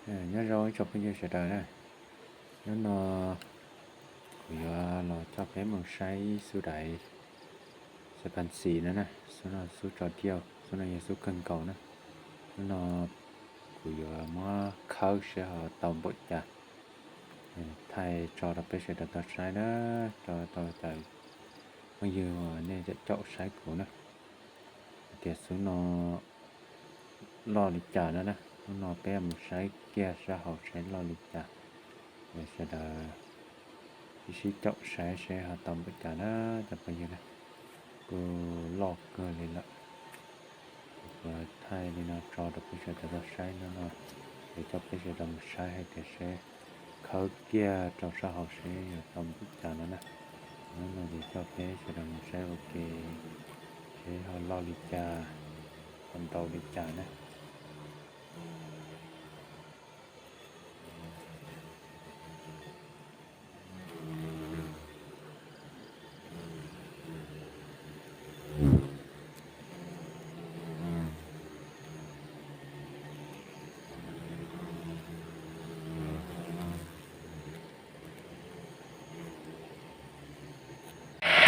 Ơ, nhớ rồi cho bao nhiêu giờ đời nè. Nó nó của yo lo cho bé mừng say su đáy su căn xì nữa nè. Su nó su trò điêu, su nó yo su cần cầu nè. Nó nó của yo mua khâu sẽ họ tàu bộ chả. Ơ, thay cho đọc bé sẽ đọc tàu say nè, cho tàu chạy. Bao nhiêu nè, chạy chậu say của nè. Tiệt su nó lo li chả nữa nè. Nó nó bé mừng say kia sẽ họ sẽ lo li chả. Để sẽ đọc. Isi chậu sẽ sẽ họ tàu bộ chả nè, chả bao nhiêu nè. Cô lo cơ li lợ. Và thay li nó cho đọc cái sẽ đọc sai nó nó. Để cho cái sẽ đọc sai hay cái sẽ khâu kia trong xã hội sẽ đọc bút chả nó nè. Nó nó để cho cái sẽ đọc sai ok. Sẽ họ lo li chả, còn tàu li chả nè.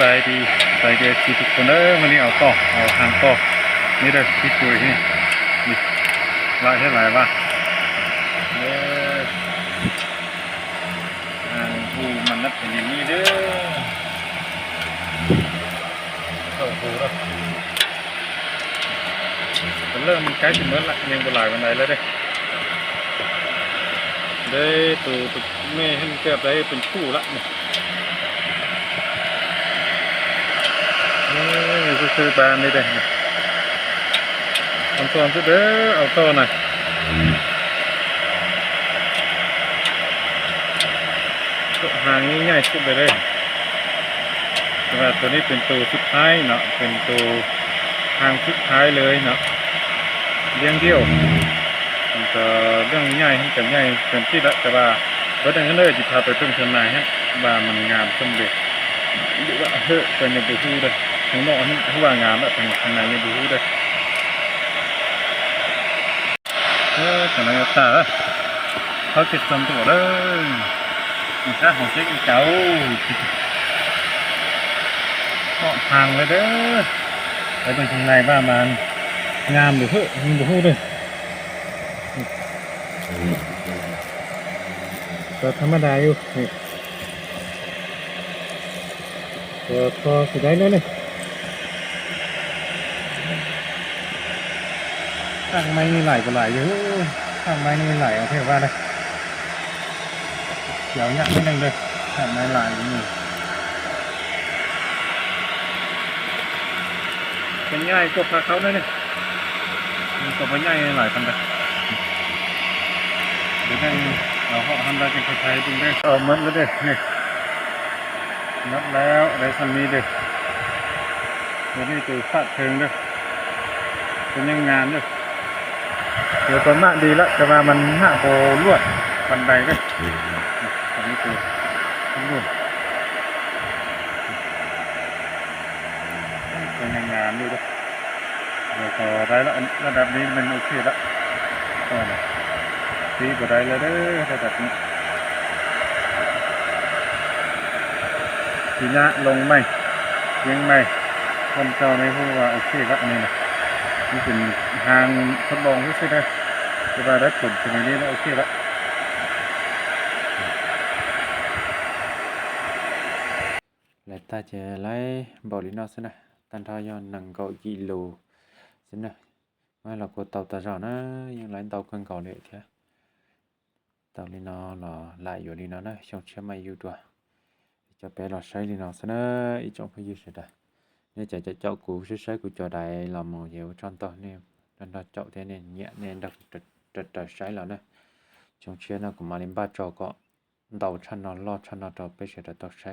Baik di, baik di ທຸກຄົນເອີຍ, ມື້ນີ້ເອົາຕໍ່ ເອົາຫາງຕໍ່. ນີ້ເດີ ທີ່ປຸຍນີ້ ນີ້ ຫຼາຍແທ້ຫຼາຍວ່າ ເອີ ຫາງຫູມັນນັດເປັນຢ່າງນີ້ເດີ. ເຂົ້າຫູແລ້ວ ເລີ່ມໃກ້ຊິເໝິດລະ ຍັງບໍ່ຫຼາຍປານໃດເລີຍເດ້. ໄດ້ໂຕ ໂຕແມ່ຫັ້ນເກືອບໄດ້ເປັນຄູ່ລະນີ້. ເອີ ຄືບ້ານນີ້ເດ້ ອອນຊອນສຸດເດີ ເອົາຕໍ່ນະ. ຫາງນີ້ໃຫຍ່ສຸດເລີຍເດ້. ແຕ່ວ່າໂຕນີ້ເປັນໂຕສຸດທ້າຍເນາະ ເປັນໂຕຫາງສຸດທ້າຍເລີຍເນາະ ລ້ຽງດຽວ. ມັນກໍເລື່ອງໃຫຍ່ ມັນກໍໃຫຍ່ເຕັມທີ່ລະ ແຕ່ວ່າເບິ່ງນັ້ນເດີ ຊິພາໄປເບິ່ງຂ້າງໃນຫັ້ນວ່າມັນງາມສ່ຳໃດ ຫຼືວ່າເຮີ້ ກໍຍັງບໍ່ຮູ້ເດີ. ຂ້າງນອກຫັ້ນຮູ້ວ່າງາມລະ ແຕ່ຂ້າງໃນຍັງບໍ່ຮູ້ເດີ. ເອີ ກຳລັງຈະຕາຍລະ ເຂົາເກັບສ່ວນຕົວເດີ. ນີ້ຊະ ຂອງເຈັກອີເຈົ້າ ເກາະທາງເລີຍເດີ. ໄປເບິ່ງຂ້າງໃນວ່າມັນງາມຫຼືເຮີ້ ຍັງບໍ່ຮູ້ເດີ. ກໍທຳມະດາຢູ່ນີ້. ກໍພໍຊິໄດ້ແລ້ວນີ້. ທາງໄມ້ນີ້ຫຼາຍກໍຫຼາຍຢູ່ ທາງໄມ້ນີ້ຫຼາຍເອົາແທ້ວ່າເດ້. ດຽວຍາກໜ້ອຍໜຶ່ງເດີ ທາງໄມ້ຫຼາຍຢູ່ນີ້. ເປັນໃຫຍ່ກວ່າພາເຂົ້າໜ້ອຍໜຶ່ງ. ມັນກໍບໍ່ໃຫຍ່ຫຼາຍປານໃດ. ດຽວໄດ້ເອົາເຫາະຫັ້ນແລ້ວຈັ່ງຄ່ອຍຖ່າຍໃຫ້ເບິ່ງເດີ. ເອົາໝົດແລ້ວເດ້ນີ້. ໝົດແລ້ວ ໄດ້ສ່ຳນີ້ເດ້. ດຽວນີ້ໂຕຟາດເທິງເດີ. ເປັນຍັງງາມຢູ່. ເດີ ປະມານດີລະ ແຕ່ວ່າມັນຫາກບໍ່ລວດປານໃດເດ້. ອັນນີ້ໂຕ ໂຕ ໂຕຍັງງາມຢູ່ເດ້. ແລ້ວກໍໄດ້ລະ ລະດັບນີ້ແມ່ນໂອເຄລະ. ກໍນະ ຕີບໍ່ໄດ້ລະເດີ ລະດັບນີ້. ປີໜ້າລົງໃໝ່ ລ້ຽງໃໝ່ ບ່ອນເກົ່ານີ້ຮູ້ວ່າໂອເຄລະ ອັນນີ້ນະ. ນີ້ເປັນຫາງທົດລອງຊື່ໆເດີ ແຕ່ວ່າໄດ້ຜົນສະໄໝນີ້ລະ ໂອເຄລະ. ແລະ ຕາຈະໄລ່ບອກລີເນາະຊະນະ ຕັນທອຍອນໜັງກໍກິໂລຊະນະ. ມາລາໂກເຕົາຕາເຈົ້ານະ ຍັງໄລ່ເຕົາເຄື່ອງເກົ່າເລີຍເທື່ອ. ເຕົາລີເນາະ ຫຼາຍຢູ່ລີເນາະນະ ຊົງເຊຍມາຢູ່ຕົວະ. ຈະໄປລອດໃຊ້ລີເນາະຊະນະ ອີ່ຈອງພະຍືດເສຍດາຍ. ເນຈະເຈາະກູໃຊ້ກູຈອໄດລາມໍເຢວຈອນຕໍ່ເນ ດອນດອນເຈາະເທເນຍເນດັກຕະຕະໃຊ້ລາວນະ. ຊົງເຊຍນະ ກູມາລິມບາຈອກໍ ເຕົາຊະນອລອດຊະນອຕອເປເຊດຕອໃຊ້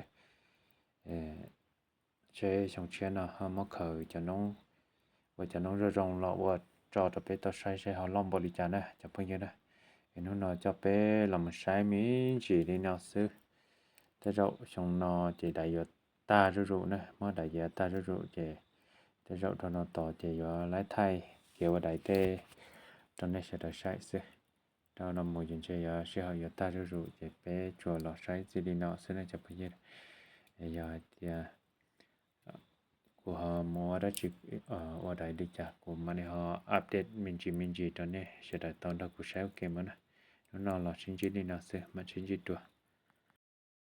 ເອ ເຊຊົງເຊຍນະ ຮາມໍເຂີຈະນົງ ວະຈະນົງຈະຈົງລອວະຈອຕອເປຕອໃຊ້ ເຊເຮົາລອມບໍລິຈານະ ຈະເພິ່ງຍືນນະ. ເອນູນອຈອເປລາມໃຊ້ມີຈີລີເນາະຊື ແຕ່ເຈົ້າຊົງນອເຈໄດໂຍ ຕາຈຸຈຸນະ ເມື່ອໃດເຢຍຕາຈຸຈຸເຈ ເຈເຈົ້າໂທນອຕອເຈຢວລາຍໄທເກວະໃດເຕ ຕອນນີ້ເສດໃຊ້ຊື到那么远去也是好有大叔叔也别做了，谁知道呢？现在就不也也要点，呃，过后没得去，呃，我来的家，我们的话update明天明天的呢，现在到那个时候给我们了，那老星期的那是，蛮星期多。